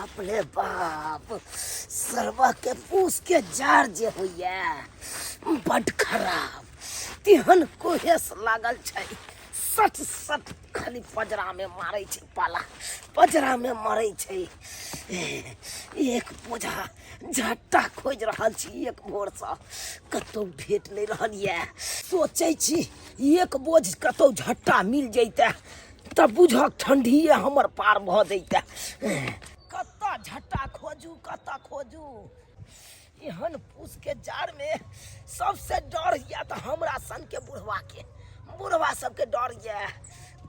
बाप रे बाप, सरवा के पूस के जार जे होइए बड खराब, तेहन कुहेस लागल छै, सट सट खाली पजरा में मारै छै पाला, पजरा में मरै छै। एक बोझा झट्टा खोजि रहल छी एक भोरसँ, कतौ भेट नहि रहल यऽ। सोचै छी एक बोझ कतौ झट्टा मिल जैते तऽ बुझक ठंडीए हमर पार भऽ जैते। कतऽ झट्टा खोजू, कतऽ खोजू? एहन पूस के जाड़ में सबसे डर यऽ तऽ हमरा सन के बुढ़वा के, बुढ़वा सबके डर यऽ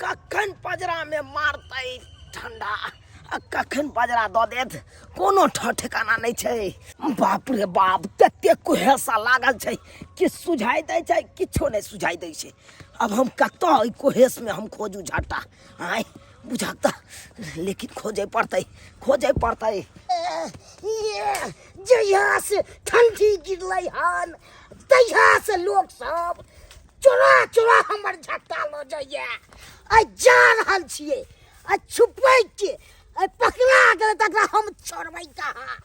कखन पजरा में मारतै ठंडा आ कखन पजरा दऽ देत, कोनो ठेकाना नहि छै। बाप रे बाप, तते कुहेसा लागल छै कि सुझाइ दै छै, किछो नहि सुझाइ दै छै। अब हम कतऽ एहि कुहेसमे हम खोजू झट्टा? आँय बुझक तऽ, लेकिन खोजै पड़तै, खोजै पड़तै। जहिया से ठंडी गिरलै हन तहिया से लोक सब चोरा चोरा हमर झट्टा लऽ जाइए। आइ जा रहल छियै आ छुपै के, आ पकड़ा गेलै तकरा हम छोड़बै कहाँ?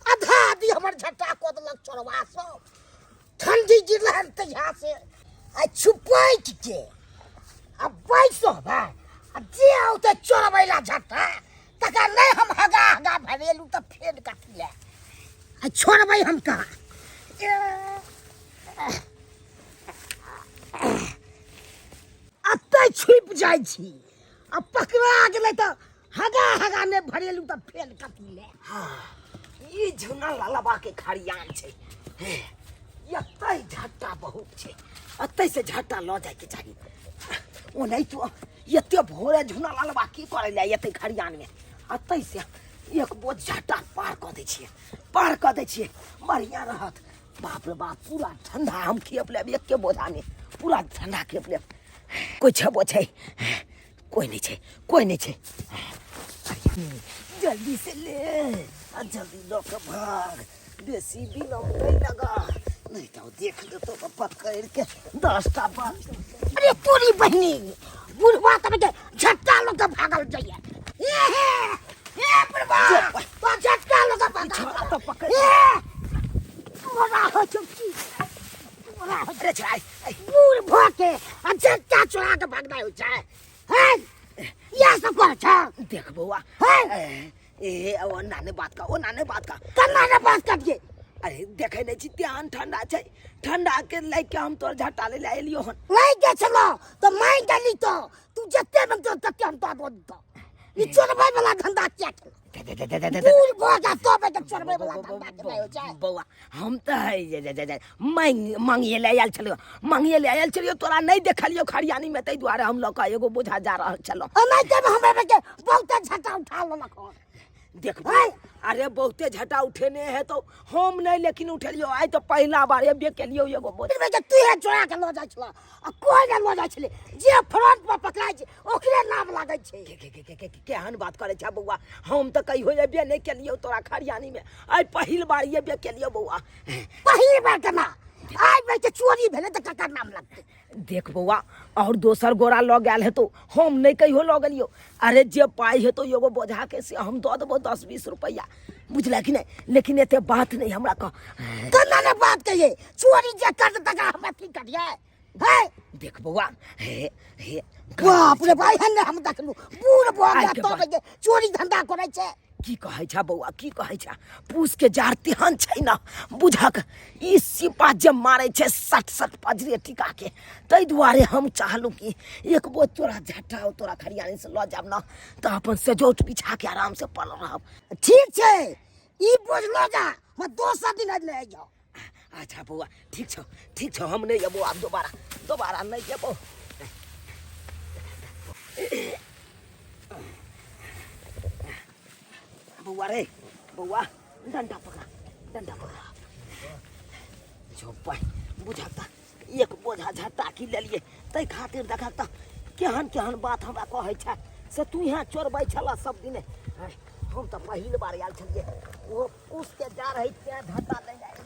आधा आधी हमर झट्टा कऽ देलक चोरवा सब। ठंडी गिरलै हन तहिया से आ छुपैक के आ बैसो भाय, आ जे औतै चोरबै ला झट्टा तकरा नहि हम हगा हगा भरेलू तऽ फेर कथी लए आ छोड़बै हम कहाँ? एतै छुपि जाइ छी आ पकड़ा गेलै तऽ हगा हगा नहि भरेलू तऽ फेर कथी ले। हाँ, ई झुना ललबा के खरियान छै, एतै झट्टा बहुत छै, एतै से झट्टा लऽ जायके चाही। ओ नहि तो एते भोरे झुना ललबा की करै लए एतै खरियान में? एतै से एक बोझ झट्टा पार कऽ दै छियै, पार कऽ दै छियै, बढ़िआँ रहत। बाप रे बाप, पूरा ठंडा हम खेप लेब एके बोझामे, पूरा ठंडा खेप लेब। कोइ छेबो छै? कोइ नहि छै, कोइ नहि छै। जल्दी से ले आ जल्दी लऽ के भाग, बेसी विलम्ब नहि लगा, नहि तऽ देख देतो तऽ पकड़ि के 10टा बात। अरे तोरी बहिनी, बुढ़वा तब के झट्टा लऽ के भागल जाइए। ए हे ए बुढ़वा, तो झट्टा लऽ के भागल छोड़ा तो पकड़ ए तोरा हो चुपकी, तोरा हो। अरे छाई बूढ़ भऽ के आ झट्टा चोरा के भागनाइ होइ छै? हैं, इएह सब करै छै? देख बौआ, हैं, ए ओ नाने बात का, ओ नाने बात का, केना ने बात करिए? अरे देखै नहि छी तेहन ठंडा छै, ठंडा के लए के हम तोर झट्टा ले लए एलियो हन। लागि गेल छलो तऽ मारि देली, तो तू जते मंगतो तते हम तो दऽ दितौ। ई चोरबै वाला धंधा किया केलौ? बूढ़ भऽ जा तब एते चोरबै वाला धंधा के नहि होइ छै। बौआ, हम तऽ है जे जे जे जे मांग मांगिए ले आयल छलियो, मांगिए ले आयल छलियो, तोरा नहि देखलियो खरियानी में, ताहि दुआरे हम लऽ कऽ एगो बोझा जा रहल छलहुँ। एनाहिते मे हमरा के बहुते झटा उठा लेलक हन। देख, अरे बहुते झटा उठेने है तो हम नहीं, लेकिन उठेलियो आइ तो पहिला बार एबे केलियो एगो बोझ। के तू हे चोरा के लऽ जाइ छल आ कोइ नहि लऽ जाइ छलै, जे फ्रंट पर पकड़ाइ छै ओकरे नाम लागै छै। के के के के के केहन बात करै छै बौआ? हम तऽ कहियो एबे नहि केलियो तोरा खरियानी में, आइ पहिल बार एबे केलियो बौआ। पहिल बार केना? आइ बेर के चोरी भेलै तऽ ककर नाम लगतै? देख बौआ, और दोसर गोरा लऽ गेल हेतौ, हम नहि कहियो लऽ गेलियो। अरे जे पाइ हेतौ एगो बोझा के से हम दऽ देबो 10-20 रुपैआ, बुझला कि नहि? लेकिन एते बात नहि हमरा कह। केना ने बात कहिए? चोरी जे कर तकरा हमरा की करिए है? देख बौआ, हे हे बाप रे भाई, हन हम देखलु बूढ़ भऽ गेल तब जे चोरी धंधा करै छै। की कहै छ बौआ, की कहै छ? पूस के जार तेहन छै ने बुझक, ई सिपा जे मारै छै सट सट पजरे टिका के, ताहि दुआरे हम चाहलहुँ कि एक बोझ तोरा झट्टा तोरा खरियानी से लऽ जायब ने तऽ अपन सेजौट बिछा के आराम से पड़ल रहब। ठीक छै, ई बोझ लऽ जा, हम दोसर दिन नहि जाउ। अच्छा बौआ, ठीक छौ, ठीक छौ, हम नहि अबो आब, दोबारा दोबारा नहि अबो। बौआ रे बौआ, डंडा पकड़ा, डंडा पकड़ा। जो पाइ बुझता एक बोझा झट्टा की लेलिए ताहि खातिर देखा तऽ केहन केहन बात हमरा कहै छै से तू यहाँ चोरबै छलह सब दिने। हम तऽ पहिल बार आयल छलियै ओ पूस के जा रही तें झट्टा नहि आयल।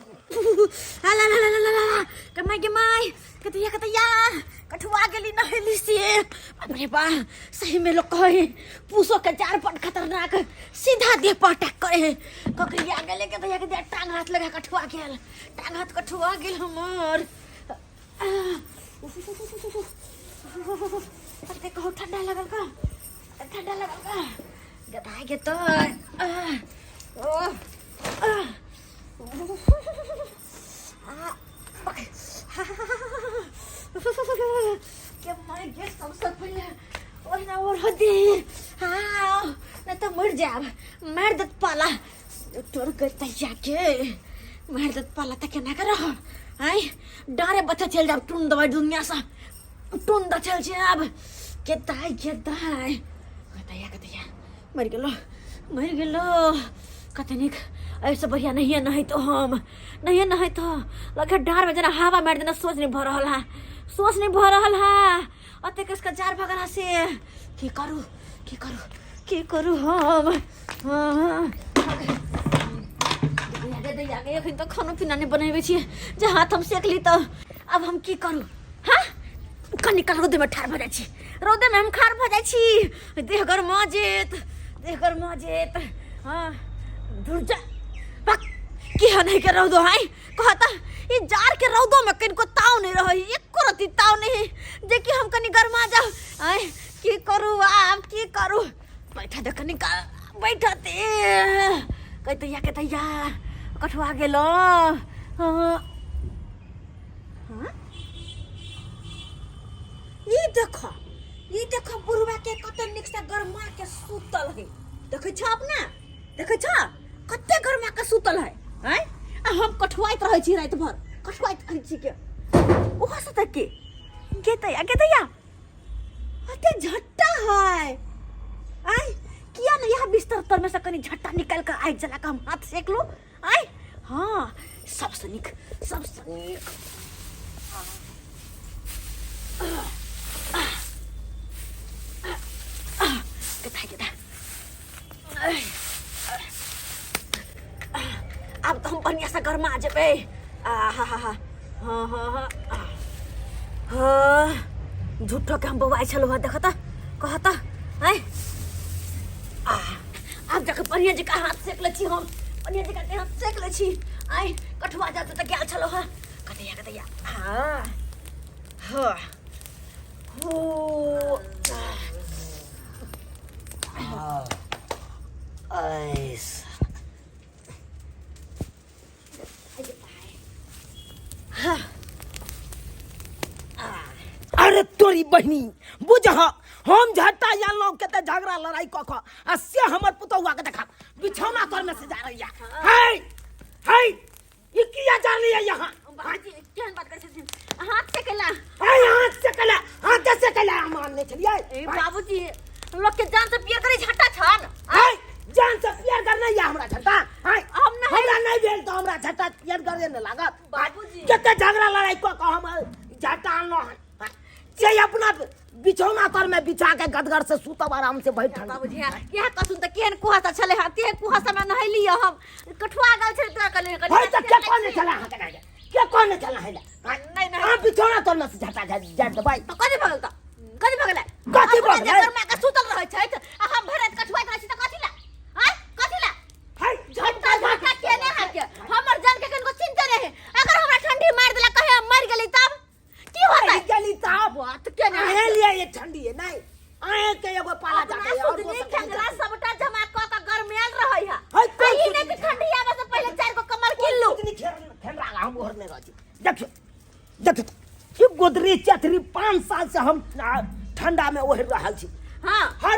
ला ला ला ला ला ला कमाई के माई, कतैया कतैया कठुआ गेली नहेली से। बाप रे बा, सही में लोग कहे पूसो के जार बड़ खतरनाक, सीधा देह पर अटैक करे। ककरिया गेले कतैया के देह टांग हाथ लगा कठुआ गेल, टांग हाथ कठुआ गेल हमर। अरे कहू ठंडा लगल का, ठंडा लगल का गदाय के तो। ओ के माय गे, सबसे पहिले ओहिना ओढ़ दे। हाँ, नहीं तो मर जाब, मार देत पाला तोर के तैया के मार देत पाला त केना के रह। आय डरे बच्चा चल जाब, टून दबाई दुनिया से टून द चल जाब। के दाई के दाई कतैया कतैया मर गेलो मर गेलो। कते नीक, ऐसे बढ़िया नहीं है नहीं तो हम नहीं है नहीं तो लगे डार में जना हवा मार देना। सोच नहीं भ रहल है, सोच नहीं भ रहल है। अते कसका जार भगल है से की करू की करू की करू हम। हाँ दैया गे, एखन तऽ खानो पीना नहि बनेबै छियै जे हाथ हम सेक ली तऽ आब हम की करू। हाँ कनि काल रौदेमे ठाढ़ भऽ जाइ छी, रौदेमे हम ठाढ़ भऽ जाइ छी, देह गरमा जेत, देह गरमा जेत। हाँ दूर जा पक केहन है के रौदो है कहता। ई जार के रौदो में कनिको ताव नहीं रहे, एको रत्ती ताव नहीं जे कि हम कनि गरमा जाओ। आय की करू आब की करू, बैठा दे कनि काल बैठा दे। कहतैया कहतैया कठुआ गेलो। हाँ हाँ ई देखो ई देखो बुढ़वा के कते नीक से गरमा के सुतल है। देखै छ अपना, देखै छ कते गरमा के सुतल है। आय आ हम कठुआइत रहै छी, राति भर कठुआइत रहै छी के ओहो से त के गेतैया गेतैया अते झट्टा है। आय किया न यह बिस्तर तर में से कनी झट्टा निकाल के आगि जला के हम हाथ सेक लू। आय हाँ सबसे नीक सबसे नीक। कथा कथा आब तऽ हम बढ़िया से गरमा जेबै। आ हा हा हा हाँ हाँ हाँ हाँ झूठो के हम बौआइ छलहुँ हँ। देखत कहत आय आ आब जाके बढ़िया जकाँ हाथ सेक लै छी, हम बढ़िया जकाँ के हाथ सेक लै छी। आय कठुआ जाते तऽ गेल छलहुँ हँ। कतैया कतैया हाँ हाँ हो। ऐस अरे तोरी बहिनी बुझह, हम झट्टा जानलहुँ कते झगड़ा लड़ाई कऽ कऽ आ से हमर पुतहुआ के देखा बिछौना तर में से जा रही है। है है ई किया जा रही है यहाँ? बाबूजी केहन बात करै छथिन, हाथ से केला है हाथ से केला, हाथ से केला हम आनने छलियै। ए बाबूजी लोग के जान से पियर करै झट्टा छन। है जान से पियर करने या हमरा झट्टा है हम नहीं। हमरा नहीं भेल तो हमरा झट्टा पियर करे ने लागत। बाबूजी। कते झगड़ा लड़ाई कऽ कऽ हम झट्टा आनलहुँ हन से अपना बिछौना तर में बिछा के गदगर से सुतब आराम से बैठ ठंडी। बाबूजी यहाँ कसुन त केहन कुहासा छलै हँ, तेहन कुहासा में नहैली हम कठुआ गेल छलै तोरा कहले है त के कोने छला अहाँ के के कोने छला है नहीं नहीं अहाँ बिछौना तर में से झट्टा झाड़ देबै त कथी भगल त कथी भगलै? कथी अपना भगलै? जे घरमे के सुतल रहै छथि आ हम भरि राति कठुआइत रहै छी त कथी ला आँय कथी ला है झट्टा झट्टा केने है के हमर जान के कनको चिंता रहे। अगर हमरा ठंडी मार देला कहे हम मर गेली तब की होतै? मर गेली तब बात केने अहें लिए ये ठंडी है नहीं अहें के एगो पाला अपना जाके और सुधनी दोसर ठंगरा सबटा जमा क के गरमेल रहै है। है, कोन आ ई सुधनी? नहि कि ठंडी आबै से पहिले चारि गो कमर किन लू। सुधनी खेल खेल रहा हम ओढ़ने रहै छी। देखियौ देखियौ ई गोदरी चतरी 5 साल से हम ठंडा में ओढ़ रहल छी। हाँ हर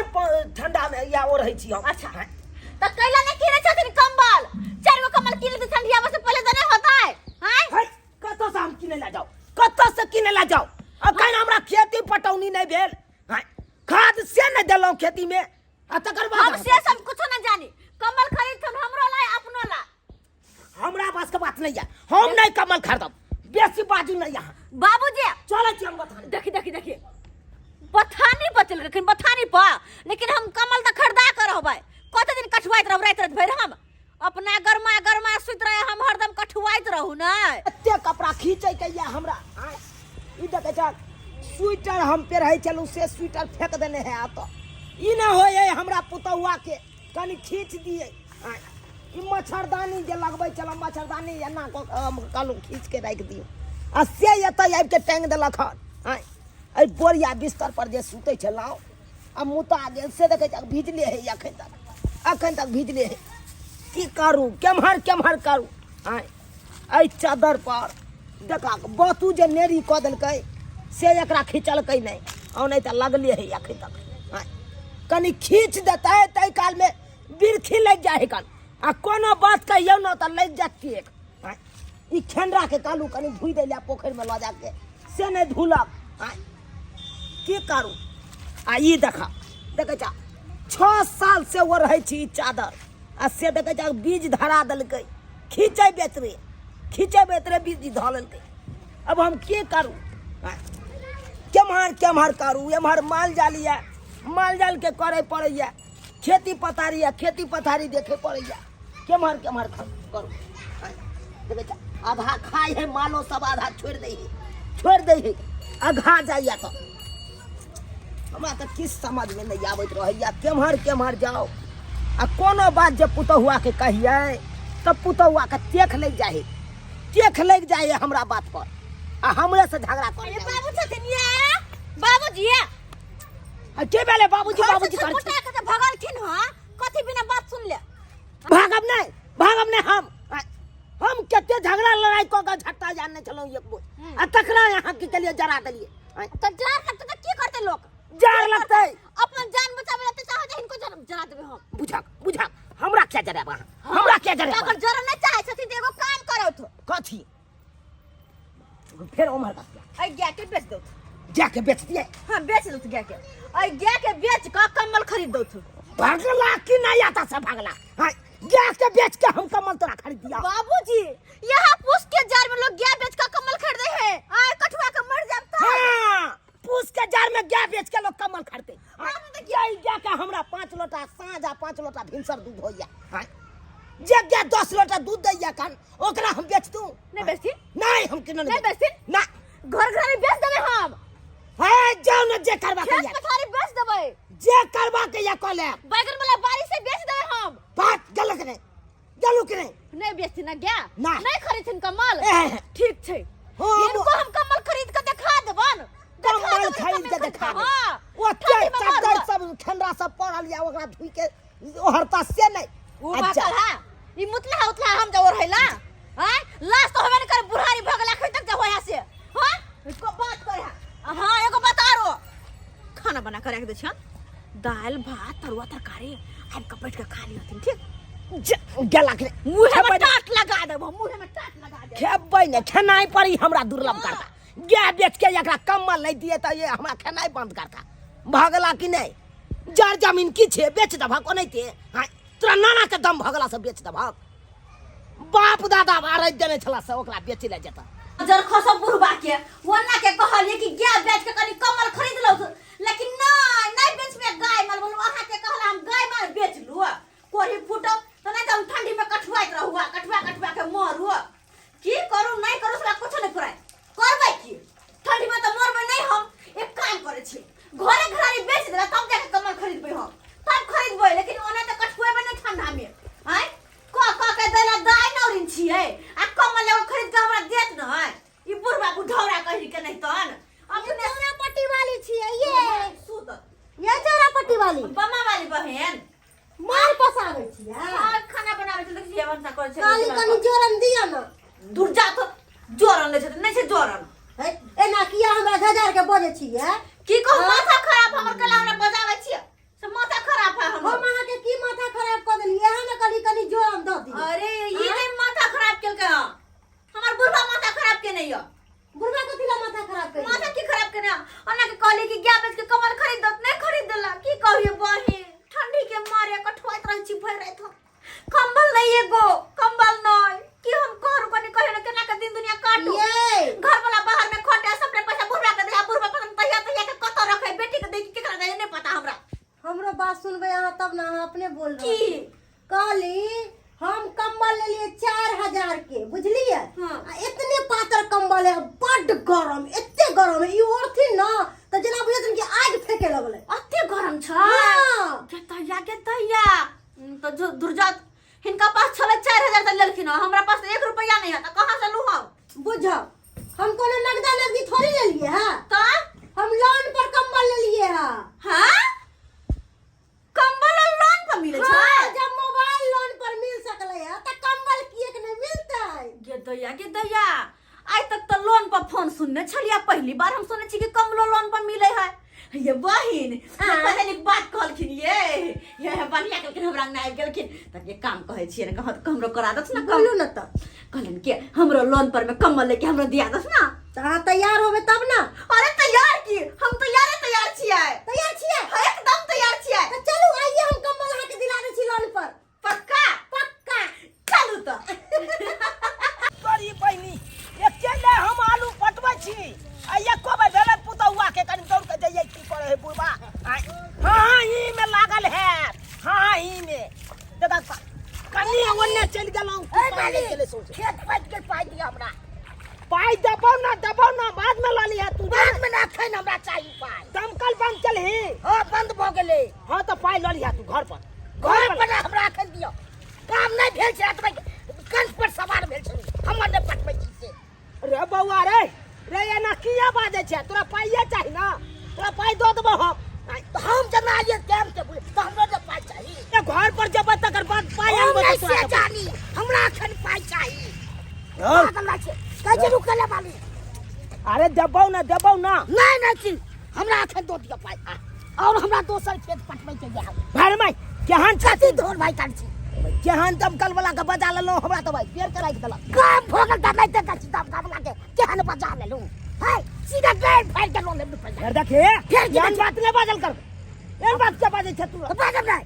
ठंडा में या ओढ़ै छी हम। अच्छा त कैला नहि किनै छथिन कंबल? चारि गो कम्बल किन लेतै ठंडी आबै से पहिले तऽ नहि होतै। आँय है कतऽ से हम किनै ला जाउ, कतऽ से किनै ला जाउ? अखन हमरा खेती पटौनी नहि भेल, खाद से नहि देलहुँ खेती में आ तकर बाद हम से सब कुछो न जानी, कम्बल खरीद हमरो ला अपनो ला। हमरा बस के बात नहीं है, हम नहीं कम्बल खरीदब, बेसी बाजू नहीं यहाँ। बाबूजी चलै छी हम बथानी। देखी देखी देखी बथानी पर चल गए, बथानी पर, लेकिन हम कम्बल तऽ खरीदा कर रहबै। कते दिन छथिन कठुआइत रहब राति राति भरि हम अपना गरमा गरमा सुति रहे हम हरदम कठुआइत रहू ने एते कपड़ा खींचै के या हमरा आँय, ई देखै छ स्वेटर हम पेरहै छलहुँ से स्वेटर फेंक देने है आ तऽ ई ना होइ है हमरा पुतहुआ के कनि खींच दिए आँय, ई मच्छरदानी जे लगबै छलहुँ मच्छरदानी एना कऽ कऽ हम कहलहुँ खींच के राखि दियौ आ से एतऽ आबि के टाँगि देलक हन आँय एहि बोरिया बिस्तर पर जे सुतै छलहुँ आ मुता गेल से देखै छ भिजले है अखन तक अखन तक भिजले है की करू केम्हर केम्हर करू आँय एहि चादर पर देखा बतू जे नेरी कऽ देलकै से एकरा खिंचलकै नहि आ नहि तऽ लगले है अखन तक आँय कनि खींच देतै ताहि कालमे बिरखी लागि जाइ है कन आ कोनो बात कहियौ ने तऽ लागि जायत टेक आँय ई खेंडराके कहलहुँ कनि धोइ दै लए पोखरिमे लऽ जाके से नहि धुलक आँय की करू आ ई देखा देखै छा छओ साल से ओ रहै छी ई चादर आ से देखै छा बीज धरा देलकै खींचै बेतरे खींचै बेतरे बीज धऽ लेलकै अब हम की करू आँय? केम्हर केम्हर करू एम्हर माल जाल यऽ माल जालके करै पड़ैए खेती पथारी यऽ खेती पथारी देखे पड़ैए केम्हर केम्हर करू आँय? देखै छा आधा खाइ है मालो सब आधा छोड़ि दै है छोड़ि दै है अघा जाइए तऽ हमरा तऽ किछु समझमे नहि आबैत रहैए केम्हर केम्हर जाउ आ कोनो बात जे पुतहुआके कहियै तऽ पुतहुआके टेक लागि जाइ है टेक लागि जाइ है हमरा बात पर आ हमरे से झगड़ा कर अरे बाबू छथिन ये बाबूजी ये आ के भेलै बाबूजी घर से बाबूजी करै छी? छटपटा के तऽ भगलखिन हँ कथी बिना बात सुन ले भागब नहि भागब नहि हम हम कते झगड़ा लड़ाई कऽ के झट्टा जानने छलहुँ एक बोझ आ तकरा अहाँ की केलियै जरा देलियै आँय, तऽ जार लगतै तऽ की करतै लोक जार लगतै अपन जान बचाबै लए तऽ चाहै छै हिनको जरा देबै हम बुझक बुझक हमरा क्या जरायब अहाँ हमरा क्या जरायब अगर जरा नहि चाहै छथिन तऽ एगो काम करौथ कथी फेर उम्हर का एहि गायके बेच दौथ जाके बेच दिए हाँ बेच दौथ गायके एहि गायके बेच कऽ कम्बल खरीद दौथ भगला कि नहीं आता से भगला हाँ गाय के बेच के हम कम्बल तोरा खरीद दिया बाबूजी यहाँ पूस के जार में लोग गाय बेच कऽ कम्बल खरीदे है आय कठुआ के मर जाब तो हाँ पूस के जार में गाय बेच के लोग कम्बल खरीदे हाँ, गाय गाय के हमरा 5 लोटा साँझ आ 5 लोटा भिनसर दूध होइया हाँ जे गाय 10 लोटा दूध दैया कन ओकरा हम बेच दूं नहीं बेचती नहीं हम किनो नहीं बेचती ना घर घर में बेच देबै हम है जाओ न जे करबा के खेत या पथारी बेच देबै जे करबा के या कऽ ले बैगन वाला बाड़ी से बेच देबै हम बात गलत नहीं गलत नहीं नहीं बेचती ना गया ना। नहीं खरीदथिन कमल एह। ठीक छै हाँ, इनको हम कमल खरीद के देखा देबन कम्बल खरीद के देखा दे हां ओते चद्दर सब ठंडा सब पड़ल या ओकरा धोइ के ओहरता से नहीं उ अच्छा। बात है ई मुतला उतला हम जाओ रहेला हां लास्ट तो होबे न कर बुढ़ारी भऽ गेला खै तक जाओ यहाँ से हां इसको बात कर हां हां एगो बात आरो खाना बना कर रख दे छन दाल भात तरुआ तरकारी आबि के बैठ के खा लिहथिन ठीक गेला के मुँहे में खेबै टाट लगा देबो मुँहे में टाट लगा देबो खेबै ने खेनाइ पर ही हमरा दुर्लभ करता गाय बेच के एकरा कम्बल नहीं दिए तऽ ये हमरा खेनाइ बंद करता भगला कि नहीं जर जमीन की छे बेच देबहक ओनाहिते हाँ तोरा नाना के दम भगला से बेच देबहक बाप दादा बारह देने छला से ओकरा बेचे ले जेता जर खसो बुढ़बा के ओना के कहलिए कि गाय बेच के कनी कम्बल खरीद लो लेकिन नहीं नहीं बेचबे गाय माल बोलू अहाँ के कहला हम गाय माल बेच लू कोढ़ी फूटो तो नहीं तो हम ठंडी में कठुआइत रहुआ कठुआ कठुआ के मरू की करू नहीं करू साला कुछ नहीं फुराय करबै की ठंडी में तो मरबै नहीं हम एक काम करै छी घरे घरारी बेच देला तब जाके कम्बल खरीदबै हम तब खरीदबै लेकिन ओना तऽ कठुएबै नहीं ठंडा में आँय क क के देला दाय नौरिन छियै आ कम्बल एगो खरीद के हमरा देत नहीं ई बुढ़बा बुढ़ौरा कहि के नहीं तहन अपने चौरा पट्टी वाली छियै ये सुत ये चौरा पट्टी वाली बमा वाली बहन मार पसाबै छियै और खाना बनाबै छै देखिए भनसा करै छै काली कनी जोरन दिअ ने दूर जा तो जोरन लै छै नहि छै जोरन है, एना किया हमरा झजार के बजै छियै की कहू माथा खराब हमर कला हमरा बजाबै छियै से माथा खराब है हमर हम अहाँके की माथा खराब कऽ देलियै अहाँ ने कहली कनी जोरन दऽ दिअ अरे ई नहि माथा खराब केलकै हँ हमर बुढ़बा माथा खराब केने यऽ बुढ़बा कथी ला माथा खराब करी माथा की खराब केने ओना के कहली कि गाय बेच के कमल खरीद दत नहीं खरीद देला की कहिए बहिन ठंडी के मारे कठुआइत रहै छी भरि राति हम कंबल नहीं एगो कंबल नहीं की हम करू कनी कहियो ने केना के दिन दुनिया काटू ये घर वाला बाहर में खटे सबने पैसा बुढ़वा के दे बुढ़वा पता नहीं तहिया तहिया के कतौ रखे बेटी के दे कि केकरा दे नहीं बुझलियै? हाँ। आ एतने पातर कंबल है, बड्ड गरम, एते गरम है, ई ओढ़थिन ना तऽ जेना बुझथिन कि आगि फेंके लगलै। अते गरम छै? हाँ। गे दैया, गे दैया। तऽ जो दुर्जा हिनका पास छलै 4000 तऽ लेलखिन हँ, हमरा पास एक रुपैआ नहीं है तऽ कहाँ से लू हम? बुझ, हम कोनो नगदा नगदी थोड़ी लेलिए है। तऽ हम लोन पर कंबल लेलिए है। हाँ, कंबल और लोन पर मिले छै? हाँ, जब मोबाइल लोन पर मिल सकले है तऽ कंबल किएक नहीं मिलतै? गे दैया, गे दैया, आइ तक तऽ लोन पर फोन सुनने छलियै, पहली बार हम सुनै छी कि कम्बलो लोन पर मिले है। ये बहिन, हाँ। पता नहीं बात कहलखिन, ये बढ़िया कहलखिन, हमरा अंगना आबि गेलखिन तऽ ये काम कहै छियै ने, कहत हमरो करा दस ने कम। बोलू न तऽ। कहलनि कि हमरो लोन पर में कम्बल लेके हमरो दिया दस ना। तऽ अहाँ तैयार होबे तब ना। अरे तैयार की, हम तैयारे तैयार छियै। तैयार छियै? हाँ, एकदम तैयार छियै। तऽ चलू आइए, हम कम्बल अहाँके दिला दै छी लोन पर। पक्का? पक्का। चलू तऽ। तोरी बहिनी, अकेले हम आलू पटबै छी आ एको बेर भेलै पुतौआ के कनि दौड़ के जइयै की करै है बुढ़बा। आँय, हाँ हाँ ई में लागल है, हाँ ई में दादा कनि ओन्ने चलि गेलहुँ। ए मालिक, खेत पटि गेल, पाइ दिअ हमरा। पाइ देबौ ना, देबौ ना, बाद में लऽ लिहे तू। बाद में ना, एखन हमरा चाही पाइ। दमकल बंद चलही? हाँ, बंद भऽ गेलै। हाँ तऽ पाइ लऽ लिहे तू घर पर। घर पर ना, हमरा एखन दिअ। काम नहि भेल छै, एतबे कंठ पर सवार भेल छलै, हमर नहि पटबै छी से। रे बौआ रे, रे एना किया बाजै छै? तोरा पाइए चाही ना, तोरा पाइ दऽ देबौ हम। तऽ हम जेना आइए टाइम से बुझ तऽ हमरो जे पाइ चाही। ए, घर पर जेबै तकर बाद पाइ हम आनबै नहि तऽ तोरा से देबौ। जानी, हमरा एखन पाइ चाही। हँ। पागल लागै छै, कहै छै रुकै ले बाली। अरे देबौ ना, देबौ ना। नहि नहि छी, हमरा एखन दऽ दिअ पाइ और हमरा दोसर खेत पटबै के जाउ। भाई माय केहन कथी छथिन धोर भाई कर छी? केहन दमकल वाला के बजा लेलहुँ, हमरा तऽ भाई पेड़ के राखि देलक। काम भऽ गेल तऽ नहि देखै छी दमकल वाला के केहन बजा लेलहुँ है, सीधा गाड़ि फाड़ि के लऽ लेब रुपैआ। फेर देखी, फेर की एहन देखी? बात नहि बाजल कर, एहन बात के बाजै छै तू? बाजब नहि,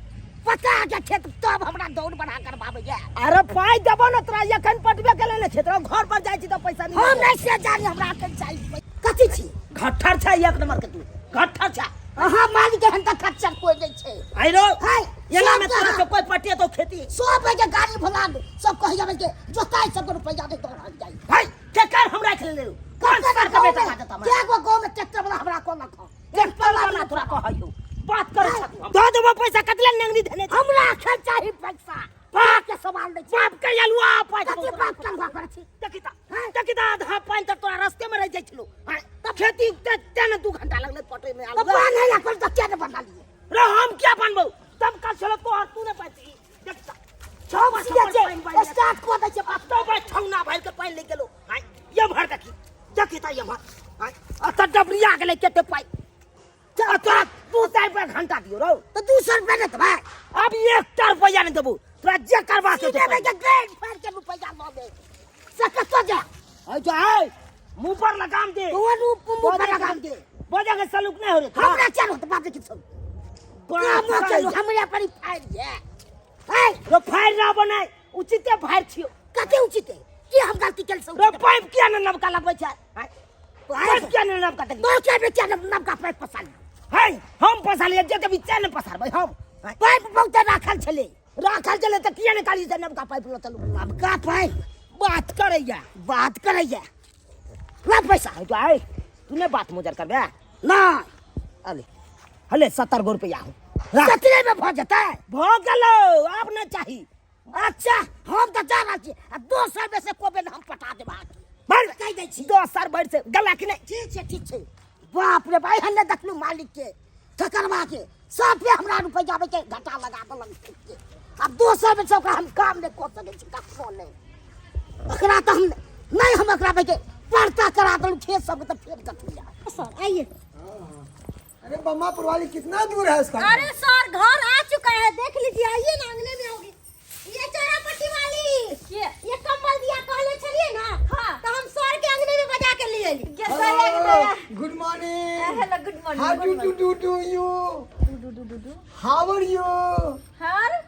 पता के खेत तब हमरा दौड़ बढ़ा करबाबैया। अरे पाइ देबौ ने तोरा, एखन पटबे केले ने छै, तोरा घर पर जाइ छी तऽ पैसा नहीं। हम नहि से जानी, हमरा एखन चाही। कथी छी? घट्ठर छै एक नंबर के, तू घट्ठर छै। अहाँ मालिक एहन तऽ खच्चर कोइ नहि छै। आइरो है, एना में सब तोरा के से कोई पटिए तो खेती सब के गाड़ी भला सब कहि जाबै के जोताई सबके रुपैआ दे दौड़ जाइ। है केकर हम राख लेलु? कौन सर के बेटा बाजत हमरा? के गो गाँव में ट्रैक्टर वाला हमरा कहलक हँ। ट्रैक्टर वाला तोरा कहैयो बात करै छ तू? दऽ देबो पैसा, कतले नेंगनी धेने छी? हमरा एखन चाही पैसा, बाप के सवाल नहि छै। बाप के अलुआ पाइ देबो कथी तोरा। बाप के अलुआ करै छी? देखी तऽ, देखी तऽ, आधा पानि तऽ तोरा रस्ते में रहि जाइ छलौ। हाँ, तऽ खेती ते ने 2 घंटा लगलै पटै में तऽ आलू। बान्है ला पर तऽ किया नहि बनलियै? रे हम क्या बनबौ? तब कल छलो तोहर, तू नहि पाइ। देख तऽ, छौ सीधे छप्पर छै, पानि बाढ़ि स्टार्ट कऽ दै छै बाप। तो भाई ठौना भरि के पानि लागि गेलो। आँय, एम्हर देखी, देखी तऽ एम्हर। आँय, अतऽ डबरिया गेलै कते पानि। चल तोरा 200 रुपया घंटा दियौ रौ। तऽ 200 रुपया नहि देबै? अब एकटा रुपया नहि देबौ तोरा, जे करबा के सीधे के गाड़ि फाड़ि के रुपैआ लऽ ले से कतऽ जा। ऐ जो आय, मुंह पर लगाम दे। तोहर रूप मुंह पर लगाम दे। बजे के सलूक नहीं हो रे तोरा। हमरा क्या होत बात की सब बाप काम रे। चलू हमरा पर ही फाड़ि ये है। रो फाड़ि रह बनाय, उचिते फाड़ि छियौ। कते उचित है की? हम गलती केल से? रो पाइप किया ने नबका लगबै छै? आँय, पाइप किया ने नबका देखी? तो क्या बेचा नबका पाइप पसाली है? हम पसालियै जे देबी ते ने पसारबै हम। आँय, पाइप बहुते राखल छलै। राखल छलै तऽ किया ने काली से नबका पाइप लऽ चलू? नबका पाइप बात करैया। बात करैया, ला पैसा। है तो आय, तू ने बात मुजर करबे ना। अले हले 70 गो रुपया हो राख। कतरे में भऽ जेतै? भऽ गेलौ, आब नहि चाही। अच्छा, हम तऽ जा रहल छी आ दोसर में से कोबे हम पटा देब अहाँके। भर कहि दै छी। दोसर भरि से गला कि नहि? ठीक छै, ठीक छै। बाप रे भाई, हल्ले देखलू मालिक के ठकरवा के साफे हमरा रुपैआ के घाटा लगा देलक के। आब दोसर में से ओकरा हम काम नहि कऽ सकै छी कखनो नहि। ओकरा तऽ हम नहि, हम ओकरा के पड़ता करा देलहुँ खेत सबके तऽ फेर कथी जाय। सर आइए। अरे बम्मा पुरवाली, कितना दूर है इसका? अरे सर, घर आ चुका है, देख लीजिए। आइए ना, अंगने में होगी। ये चौरा पट्टी वाली के? ये कंबल दिया कहले छलिए ना? हाँ। तो हम सर के अंगने में बजा के लिए Ali. Good morning. Hello, good morning. How do do do do you? Do do do do. How are you? हर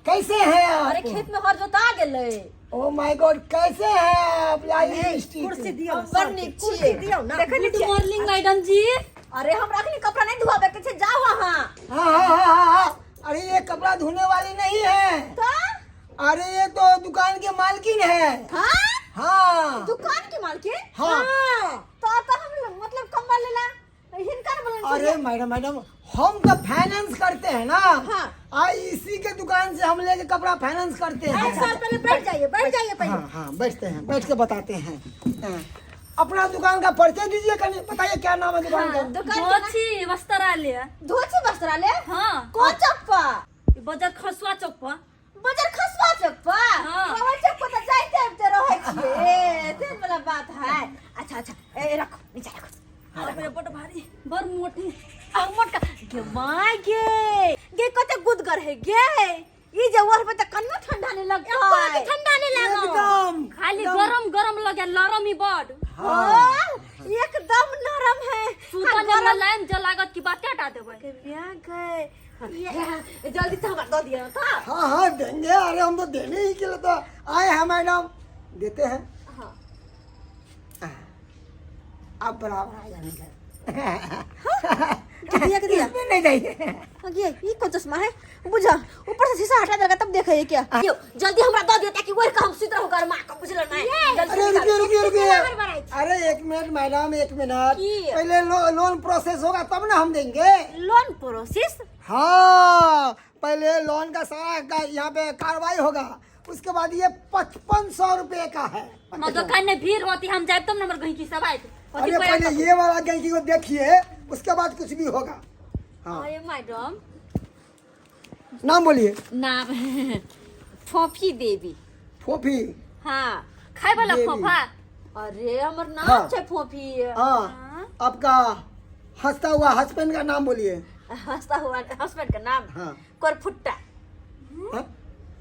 कैसे हैं आप? अरे खेत में हर जोता गेलै। ओ my God, कैसे हैं आप? लाइव कुर्सी दियो। हम बड़ नीक कुर्सी छियै। दियो ना। देखै गुड मॉर्निंग मैडम जी। अरे हमरा अखनी कपड़ा नहीं धोआबे के छै, जाओ अहाँ। हाँ हाँ हाँ हाँ हाँ, अरे ये कपड़ा धोने वाली नहीं है। तऽ अरे ये तो दुकान के मालकिन है। हाँ हाँ दुकान के मालकिन? हाँ। तो हम मतलब कम्बल लेला हिनकर बोलन। अरे मैडम मैडम, हम तो फाइनेंस करते हैं ना। हाँ। आ इसी के दुकान से हम लेके कपड़ा फाइनेंस करते हैं। एक साल पहले बैठ जाइए, बैठ जाइए पहले। हाँ हाँ बैठते हैं, बैठ के बताते हैं। हाँ। अपना दुकान का परिचय दीजिए कहीं, बताइए क्या नाम है दुकान का। दुकान के नाम- धोती वस्त्रालय। धोती वस्त्रालय? हाँ। कौन चौक पर? ई बजर खसुआ चौक पर। बजर खसुआ चौक पर? हाँ। बाबा चौक पर तो जाइते आबिते रहै छियै, तेहन वाला बात है। अच्छा अच्छा, ए रखो, नीचा रखो। अरे बड़ भारी, बड़ मोटी। आ मोटका गे my गे गे कते गुदगर है गे, ई जे ओढ़बै त कन्नो ठंडा नहीं लगतै। ठंडा नहीं लागो, एकदम खाली गरम गरम लगे, नरम ही बड़। हाँ। एकदम नरम है। सुतल में मुलायम ज लागत की बाते हटा देबै। के बियाह गए, जल्दी से हमरा दऽ दिअ त। हाँ हाँ देंगे, अरे हम तो देने ही के लिए तो आए हैं मैडम, देते हैं। हाँ। अब बराबर आ जाने। के दिया, के दिया? इसमें नहीं जाइए। हाँ, ये ई कौन चश्मा है बुझा, ऊपर से शीशा हटा देगा तब देखे क्या। यो जल्दी हमरा दऽ दिअ ताकि ओढ़ के हम सुत रहू गरमा के, बुझल नहीं? जल्दी अरे निकाल। रुकिए रुकिए रुकिए, अरे एक मिनट मैडम, एक मिनट। की? पहले लोन प्रोसेस होगा तब ना हम देंगे। Loan process? हाँ, पहले लोन का सारा का यहाँ पे कार्रवाई होगा, उसके बाद ये 5500 रुपये का है। हमर दुकान में भीड़ होती, हम जाए तब न हमर गहिकी सब आयत। अरे पहले ये वाला गैंकी को देखिए, उसके बाद कुछ भी होगा। हाँ। अरे मैडम, नाम बोलिए। नाम फोफी देवी। फोफी? हाँ। खाए वाला देवी। फोफा? अरे हमर नाम हाँ। छै फोफी। हाँ, आपका हंसता हुआ हस्बैंड का नाम बोलिए। हंसता हुआ हस्बैंड का नाम? हाँ। करफुट्टा। हाँ?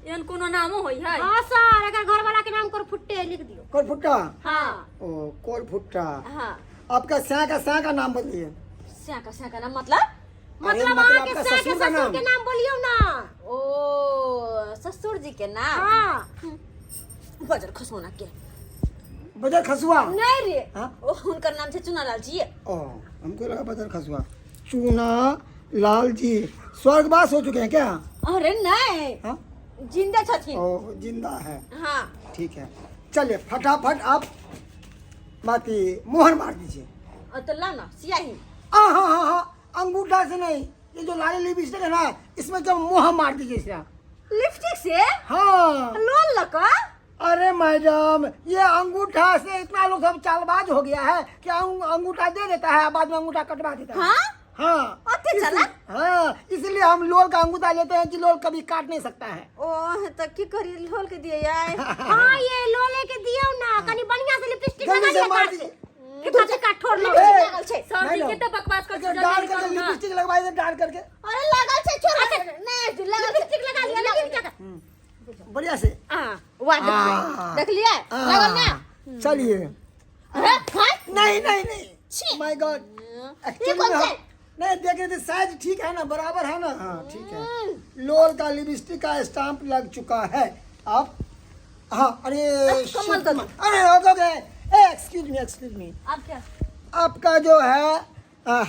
एहन कोनो नामो होई है? हाँ सर, अगर घर वाला के नाम करफुट्टे लिख दियो। कोरफुट्टा? हाँ। ओ कोरफुट्टा। हाँ। आपका स्या का नाम बोलिए। स्या का नाम मतलब? अरे मतलब मतलब अहाँ के आपका स्या के ससुर का ससुर नाम। के नाम बोलियो ना। ओ ससुर जी के नाम? हाँ। बजर खसोना के। बजर खसुआ? नहीं रे। हाँ? ओ हुनकर नाम छै चुनालाल जी। ओ हमको लगा बजर खसुआ। चूना लाल जी स्वर्गवास हो चुके हैं क्या? अरे नहीं। हाँ? जिंदा छथिन। ओ जिंदा है। हाँ। ठीक है, चलिए फटाफट आप बाती मोहर मार दीजिए। और तो लाओ ना सियाही। हाँ हाँ हाँ हाँ, अंगूठा से नहीं, ये जो लाली लिपस्टिक है ना, इसमें जब मोहर मार दीजिए इसका। लिपस्टिक से? हाँ। लोन लका? अरे मैडम, ये अंगूठा से इतना लोग सब चालबाज हो गया है कि अंगूठा दे देता है, बाद में अंगूठा कटवा देता है। हाँ? हाँ। अते चला? हाँ, इसलिए हम लोल का अंगूठा लेते हैं कि लोल कभी काट नहीं सकता है। ओ तो की करी, लोल के दिए यार। हाँ ये लोले के दियो ना, कनी बढ़िया से लिपस्टिक जल्दी लगा से लिया मार कर दीजिए। से। कितना कठोर ए, लिपस्टिक लागल छै। सर जी मैडम, के तो बकवास कर, अच्छा, डाल करके लिपस्टिक लगवाइए तो डाल करके। अरे लागल छै, छोड़ नहीं लागल छै। लिपस्टिक लगा लिया लेकिन क्या बढ़िया से। हां वाह, हाँ। देख लिया, लागल ना? चलिए। अरे हां नहीं नहीं नहीं, my God, ये कौन से? नहीं देख रहे थे, साइज ठीक है ना, बराबर है ना? हाँ ठीक है। लोल का लिपस्टिक का स्टाम्प लग चुका है आप। हाँ अरे कमल दो। अरे okay okay, excuse me, excuse me. आप क्या? आपका जो है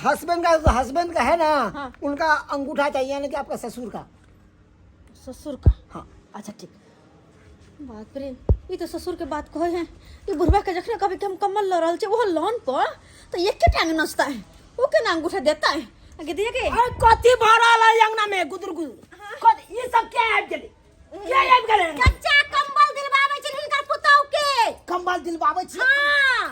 हस्बैंड का है ना? हाँ। उनका अंगूठा चाहिए, यानी कि आपका ससुर का। ससुर का? हाँ। अच्छा ठीक। बाप रे, ई तो ससुर के बात कहे हैं। ई बुढ़वा के जखने कभी के हम कम्बल ल रहल छै ओहो लोन पर, तो एके टांग नचता है, ओ के ना अंगूठा देता है। आगे दिए के? अरे कथी भऽ रहल है अंगना में गुदुर गुदुर? कथी ई सब के आबि गेलै? के आबि गेलै? कच्चा कंबल दिलवाबै छै हिनकर पुतहु के। कम्बल दिलबाबै छी? हाँ।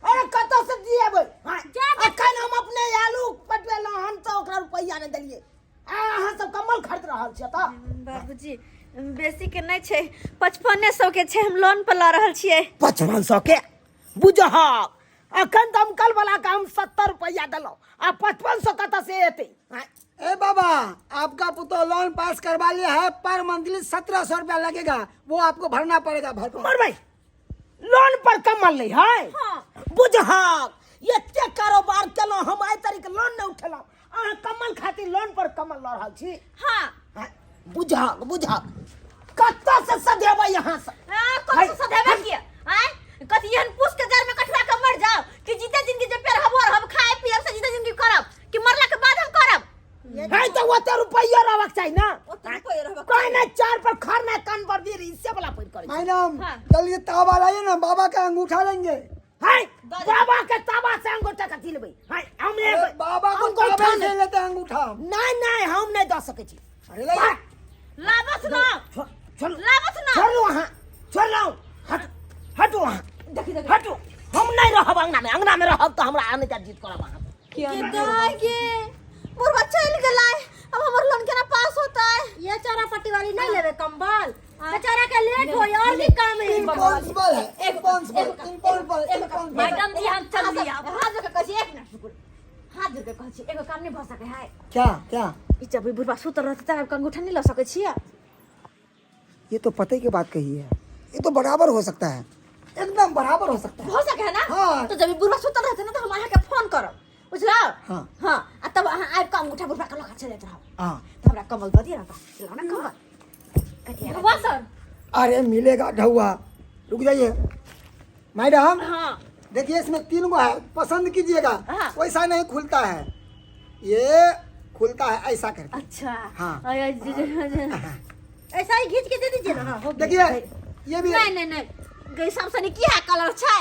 अरे कतऽ से दिएबै? हाँ, जा के- अखन हम अपने आलू पटवेलहुँ हन तऽ ओकरा रुपैआ नहि देलियै, आ अहाँ सब कम्बल खरीद रहल छियै तऽ? बाबूजी, बेसी के नहि छै, 5500 के छै, हम लोन पर लऽ रहल छियै। 5500 के? बुझहक, अखन तऽ हम कल वाला के हम 70 रुपैआ देलहुँ, आ 5500 कतऽ से एतै? आँय? ए बाबा, आपका पुतोह लोन पास करवा लिया है, पर मंथली 1700 रुपया लगेगा, वो आपको भरना पड़ेगा भरपूर। मरबै लोन पर कम्बल नहीं है? बुझहक, एते कारोबार केलहुँ हम, आइ तारीख लोन नहि उठेलहुँ, अहाँ कम्बल खातिर लोन पर कम्बल लऽ रहल छी? हाँ। आँय? बुझहक बुझहक, कतऽ से सधेबै यहाँ से? हाँ, कतऽ से सधेबै किया? आँय? कथी एहन पूस के जड़ में कठुआ के मर जाओ कि जीते जिंदगी जे पेड़ हब और हम खाए पियब से जीते जिंदगी करब कि मरला के बाद हम करब? है तऽ ओते रुपैआ रहबाक चाही ना। रुपये रहबा कोई नहीं चार पर खर नहीं कान पर भी इससे वाला पैर करे मैडम जल्दी तावा लाइए ना, बाबा का अंगूठा लेंगे। हाय बाबा के ताबा से अंगूठा कथी लेबै? हाय हम अरे लेबै। बाबा को अंगूठा तावे से नहीं। लेते हैं अंगूठा। नहीं नहीं, हम नहीं दऽ सकै छी। अरे लाइए। लाबस ना। छोड़ लाबस ना। छोड़ू अहाँ, छोड़लहुँ, हट हटू अहाँ, देखी देखी। हटू। हम नहीं रहब अंगना में, अंगना में रहब तऽ हमरा आने का जीत करब अहाँ। के दाय गे, बुढ़वा चलि गेलै, अब हमर लोन केना पास होतै? ये चौरा पट्टी वाली नहीं लेवे कंबल, बेचारा के लेट होई और भी काम है। इम्पॉसिबल है, इम्पॉसिबल, इम्पॉसिबल, इम्पॉसिबल। मैडम जी हम चल लिया। हाथ जोड़ के कहै छी, एक मिनट रुकू, हाथ जोड़ के कहै छी, एगो काम नहीं भऽ सकै है। क्या क्या? ई जब ई बुढ़वा सुतल रहतै तब अंगूठा नहीं लऽ सकै छियै। ये तो पते की बात कही है, ये तो बराबर हो सकता है, एकदम बराबर हो सकता है। हो सके है ना? हाँ। तो जब ई बुढ़वा सुतल रहतै ना तो हम अहाँके फोन करब, बुझलौ? हाँ। हाँ, आ तब अहाँ आबि कऽ अंगूठा बुढ़वा के लऽ कऽ चलि जाइत रहब। हाँ। तऽ हमरा कम्बल दऽ दिअ ना, तऽ लाउ ना कम्बल। कथी ढौआ सर। अरे मिलेगा ढौआ, रुक जाइए मैडम। हाँ। देखिए इसमें 3 गो है, पसंद कीजिएगा। हाँ। वैसा नहीं खुलता है, ये खुलता है ऐसा करके। अच्छा। हाँ। अरे, जी, जी, जी। ऐसा ही खींच के दे दीजिए ना। हाँ, हो गया। देखिए ये भी। नहीं नहीं नहीं, गई सब सनी की है कलर छै।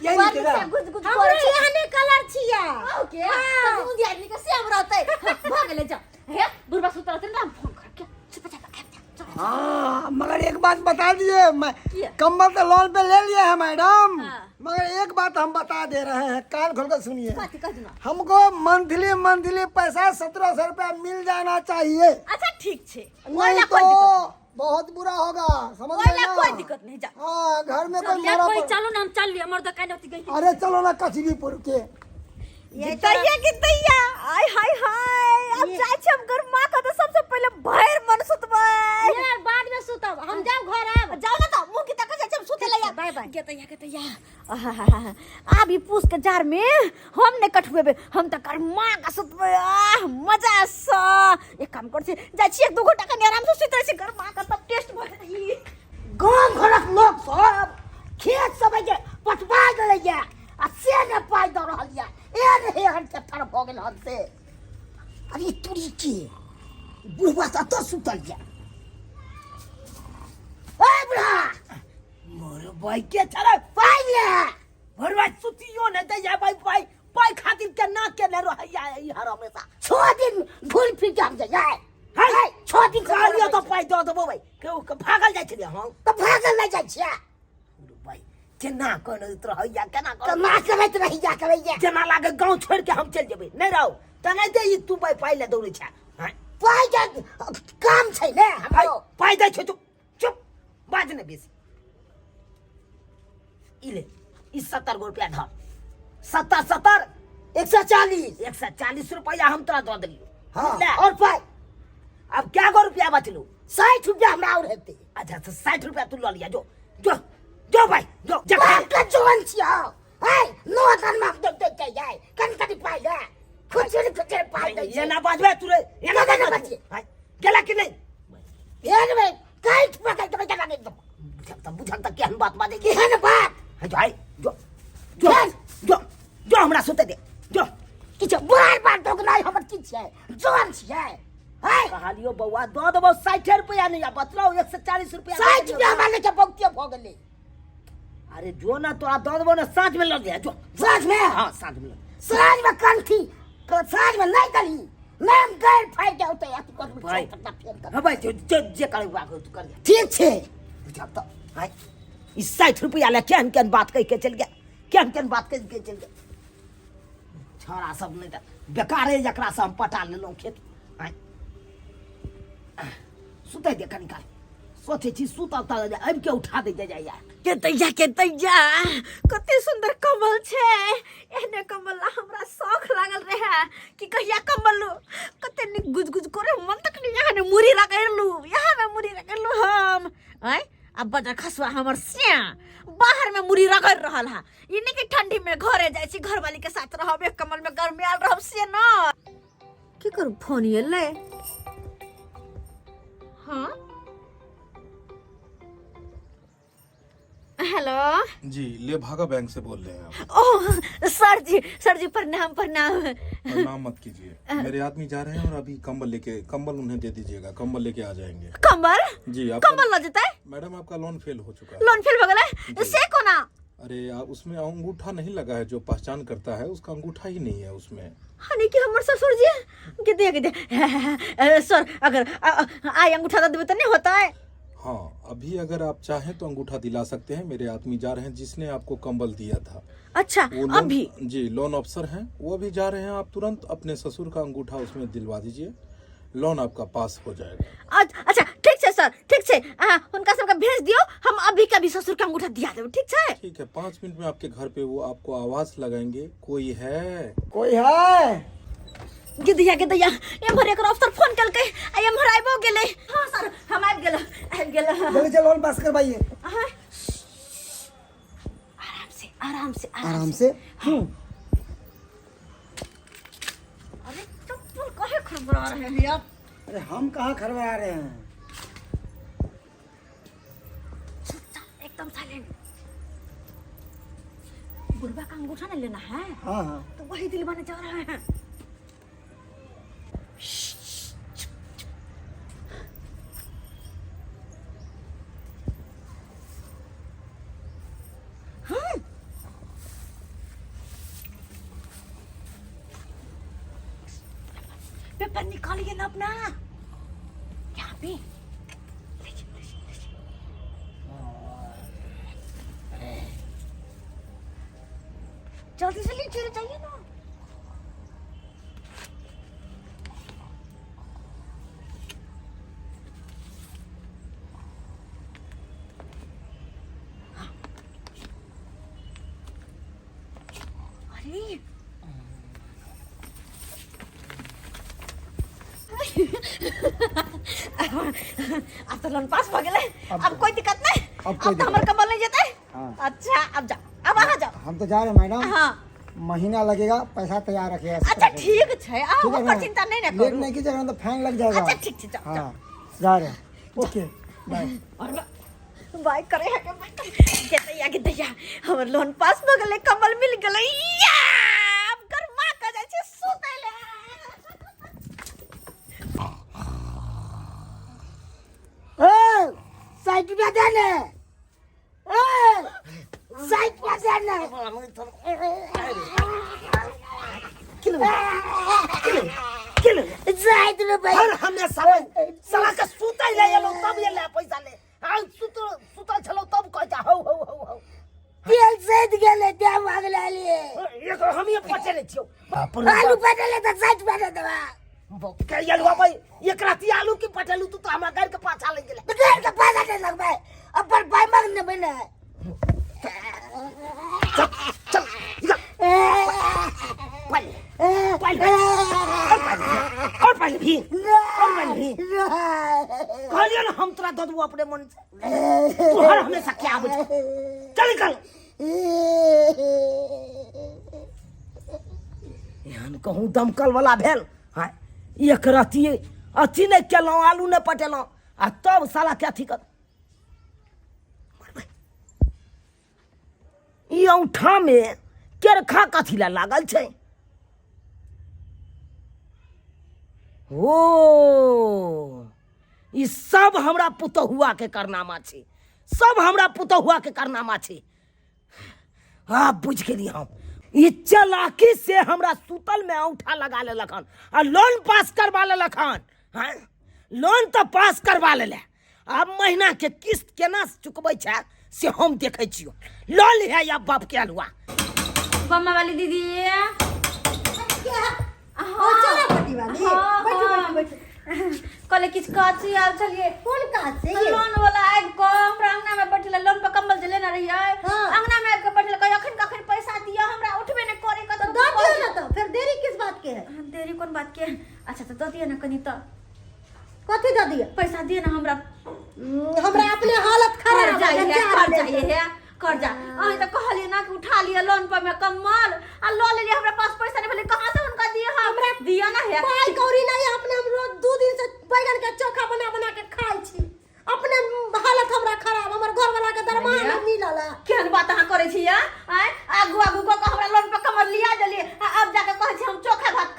यही बड़ निकला। से गुज गुज हमरो करै छै। यहाँ ने कलर छिया। ओके, तब उ आदमी के सेम रहतै। हाँ, भऽ गेलै, जा। हे बुढ़वा सुतल रहतै ना, हम फोन करब के चुप चाप आबि जा, चल। हाँ, मगर एक बात बता दिए, मैं क्या? कंबल तो लोन पे ले लिया है मैडम। हाँ। मगर एक बात हम बता दे रहे हैं, कान खोल कर सुनिए। कथी कह दिना? हमको मंथली मंथली पैसा 1700 रुपया मिल जाना चाहिए। अच्छा ठीक छै। नहीं ओहिला तो कोई दिक्कत बहुत बुरा होगा, समझ ओहिला गए ना? कोई दिक्कत नहीं, जा। हाँ, घर में कोई ले मरा कोई पड़- चलो ना, हम चल लिया, हमर दुकान होती गई। अरे चलो ना कचरीपुर के। गितैया गितैया, आय हाय हाय, अब जाइ छी हम घर माँ के तो सबसे पहिले भरि मन सुतबै। ये बाद में सुतब, हम जाओ घर आब। जाओ ना तो मुँह की तक जाइ छी हम सुते लैया। बाय बाय। गितैया गितैया, आहाहाहा, आब ई पूस के जार में हम नहीं कठुएबे, हम तऽ कर माँ के सुतबै। आह मजा सँ। एक काम कर छी, जाइ छी 1-2 घंटा कनि आराम से सुति रहै छी, घर माँ के तब टेस्ट भऽ जेतै। गाँव घरक लोक सब खेत सब जे पटवा गेलैया आ से ने पाइ दऽ रहल यऽ, एहन हेहन थेथर भऽ गेल हन से। अरे तुरी के बुढ़वा तऽ एतऽ सुतल यऽ। ए बुढ़ा, मोर बाइके चले पाइ ले। बुढ़वा सुतियो ने दैया भाई, पाइ पाइ खातिर केना केने रहैया ई हर हमेशा। 6 दिन घुरि फिर के हम जइयै। हाय, 6 दिन कहलियौ तऽ पाइ दऽ देबौ भाइ, केओ के भागल जाइ छलियै हम तऽ भागल नहि जाइ छियै। भाइ केना करैत रहैया, केना केना करैत रहैया करैया, जेना लागे गाँव छोड़ि के हम चलि जेबै। नहि रहू तऽ नहि दे ई, तू भाइ पाइ लए दौड़ै छै। पाइ के काम छै ने हमरो, पाइ दै छै। चुप चुप, बाज नहि बेसी। ई ले, ई 70 गो रुपया धर, 70 70 140, 140 रुपया हम तोरा दऽ देलियौ। हाँ। ले, और पाइ अब क्या गो रुपया बचलू? 60 रुपया हमरा और हेतै। अच्छा तो 60 रुपया तू लऽ लिया, जो जो जो भाई जो। बाप के जवान छियौ, है नो धन माफ दे दे के जाय, कन कन पाइ ले, खुचुर खुचुर पाइ दै छै। एना बाजबे तू रे, एना एना बाजबे बाजबे। भाई गेला कि नहीं? भेल में काटि पकड़ के बेटा लगे दो। बुझल तऽ, बुझल तऽ केहन बात बाजै छी? केहन बात? है जो, है जो जो जो जो, हमरा सुते दे जो। किछु बार बार दोगनाइ हमर की छियै, जवान छियै है। कहलियो बौआ दऽ देबौ 60 रुपया, नहीं आ बचलौ 140 रुपया। 60 रुपया हमरा लेके बहुते भऽ गेलै। अरे जो ना, तोरा दऽ देबौ ना, साँझ में लऽ लिहा जो। साँझ में? हाँ साँझ में लऽ। साँझ में कंठी साँझ में नहीं दलही, नहीं हम गैर फाड़ि के औतै अथी करबै, भाइ। पत्ता फेर कर। हाँ भाइ, जो जो जे करै बात तू कर। ठीक छै। बुझल तऽ भाइ ई 60 रुपया लए केहन केहन बात कहि के चलि गेल, केहन केहन बात कहि के चलि गेल। छौड़ा सब नहि तऽ बेकारे जकरासँ हम पटा लेलहुँ खेत। आँय सुतै दे कनी काल, सोचै छी सुतल तऽ आबि के उठा दै जाइया। के दैया के दैया, कते सुंदर कम्बल छै। एहने कम्बल ला हमरा शौख लागल रहे कि कहिया कम्बल लू, कते नीक गुज गुज करे मन तक नहीं। यहाँ ने मुड़ी रगड़लू, यहाँ में मुड़ी रगड़लू हम। आँय आ बजर खसुआ हमर सिया बाहर में मुड़ी रगड़ रहल है। ई नहीं कि ठंडी में घरे जाइ छी घरवाली के साथ रहब, एक कम्बल में गर्मी आयल रहब, से न की करू। फोन एलै। हाँ हेलो जी, ले भागा बैंक से बोल रहे हैं आप। ओह सर जी, सर जी प्रणाम प्रणाम। प्रणाम मत कीजिए, मेरे आदमी जा रहे हैं और अभी कंबल लेके, कंबल उन्हें दे दीजिएगा, कंबल लेके आ जाएंगे। कंबल? जी, आपका कंबल ल जेतै? मैडम आपका लोन फेल हो चुका है। लोन फेल भ गेलै? से कोना? अरे आप उसमें अंगूठा नहीं लगा है, जो पहचान करता है उसका अंगूठा ही नहीं है उसमें। हानि कि हमर ससुर जी के दे के दे सर, अगर आई अंगूठा दे देबै त नहीं होता है? हाँ, अभी अगर आप चाहें तो अंगूठा दिला सकते हैं, मेरे आदमी जा रहे हैं जिसने आपको कंबल दिया था। अच्छा, वो लोन, अभी? जी, लोन अफसर हैं, वो अभी जा रहे हैं, आप तुरंत अपने ससुर का अंगूठा उसमें दिलवा दीजिए, लोन आपका पास हो जाएगा। अच्छा ठीक है सर, ठीक है, अहाँ हुनका सबके भेज दियो, हम अभी के अभी ससुर के अंगूठा दिया देब, ठीक छै? ठीक है, 5 मिनट में आपके घर पे वो आपको आवाज लगाएंगे, कोई है? कोई है? गिदिया गिदिया, एम्हर एकर अफसर फोन केलकै आ एम्हर आबिओ गेलै। हाँ सर, हम आबि गेल, आबि गेल। जल्दी चलो, लोन पास करवाइए। अहाँ आराम से, आराम से, आराम से। अरे चप्पल काहे खड़बड़ा रहे हैं आप? अरे हम कहाँ खड़बड़ा रहे हैं? चुपचाप, एकदम साइलेंट। बुढ़वा का अंगूठा नहीं लेना है? हाँ हाँ। तो वही दिलवाने जा रहे हैं। हाँ। पेपर निकालिए ना अपना, यहाँ पे लीजिए, लीजिए, लीजिए। जल्दी से लीजिए, जाइए ना। अरे अब तो लोन पास हो गेलै, अब कोई दिक्कत नहीं, अब कोई अब तो हमर कमल नहीं जेतै। हाँ। अच्छा अब जाओ, अब अहाँ जाओ। हम तो जा रहे हैं मैडम। हाँ। महीना लगेगा, पैसा तैयार रखिएगा। अच्छा ठीक छै, अहाँ ठीक है ओकर ना? चिंता नहीं ना लेट करू। नहीं कीजिएगा तो फाइन लग जाएगा। अच्छा ठीक छै, जाओ जाओ। हाँ जा रहे हैं, ओके बाय। और बाय करे है के बाय करे। दैया के दैया, हमर लोन पास भ गेलै, कमल मिल गेलै। या, अब गरमा के जाइ छी सुतै ले। ए 60 रुपया दे ने, ए 60 रुपया दे ने। साठि रुपया। हर हमेशा साला के सुतै ले एलौ तब एलै पैसा ले, आ सुतल छलौ तब कहै छै हौ हौ हौ हौ। तेल सैद गेलै तें मांगले लिए। एकर हमिए पचेने छियौ। बाप रे आलू बाप। पटेले तऽ 60 रुपया दे देबा। के आलू भाई, एक राती आलू की पटेलू तू तो हमरा गाड़ के पाछा लग गेलै। तऽ गाड़ि के पाछा नहि लगबै, अपन पाइ मांग नेबै ने। चल चल निकल। पाइ पाइ और पाइ और पाइ भी और पाइ भी। कहलियै ने हम तोरा दऽ देबौ अपने मन से, तू हर हमेशा क्या आबै छै। चल निकल। एहन कहूँ दमकल वाला भेल। हाँ, एक रति अथी नहि केलहुँ, आलू नहि पटेलहुँ आ तब साला के अथी कर। ई औंठामे केरखा कथी लए लागल छै? ओ ई सब हमरा पुतहुआ के कारनामा छै, सब हमरा पुतहुआ के कारनामा छै। हाँ बुझि गेली हम, ई चलाकी से हमरा सुतल में औंठा लगा लेलक हन आ लोन पास करवा लेलक हन। हाँ लोन तऽ पास करवा लेले, आब महीना के किस्त केना चुकबै छै से हम देखै छियौ। लऽ लिहे या बाप के अलुआ। बम्मा वाली दीदी। ओ चला पट्टी वाली। हाँ, बैठू, हाँ। बैठू, बैठू। कहले किछु काज छै, आब चलिए। कोन काज छै ये? लोन वाला आबि कऽ हमरा अंगना में बैठल, लोन पर कंबल जे लेने रहियै, हाँ। अंगना में आबि कऽ बैठल, कहै अखन कखन पैसा दिअ, हमरा उठबे नहि करे कतौ। तो दऽ दियौ ने, तऽ फेर देरी किस बात के है? हाँ, देरी कोन बात के? अच्छा तऽ दऽ दिअ ने कनि तऽ। कथी दऽ दिअ? पैसा दिअ ने हमरा। हमरा अपने हालत खराब कर्जा है, है, जा कर्जा रहल है, कर्जा। अहीं तऽ कहलियै ना कि उठा लिअ लोन पर में कम्बल आ लऽ लेलियै, हमरा पास पैसा नहि भेलै, कहाँ से हुनका दिअ हम? हमरा दिअ ना है। पाइ कौड़ी नहीं है, अपने हम रोज 2 दिन से बैगन के चोखा बना बना के खाइ छी। अपने हालत हमरा खराब, हमर घर वाला के दरमाहा भैया? नहीं मिलल है। केहन बात अहाँ करै छी, आँय? आगू आगू कऽ कऽ हमरा लोन पर कम्बल लिया देलियै आ अब जाके कहै छी हम चोखा भात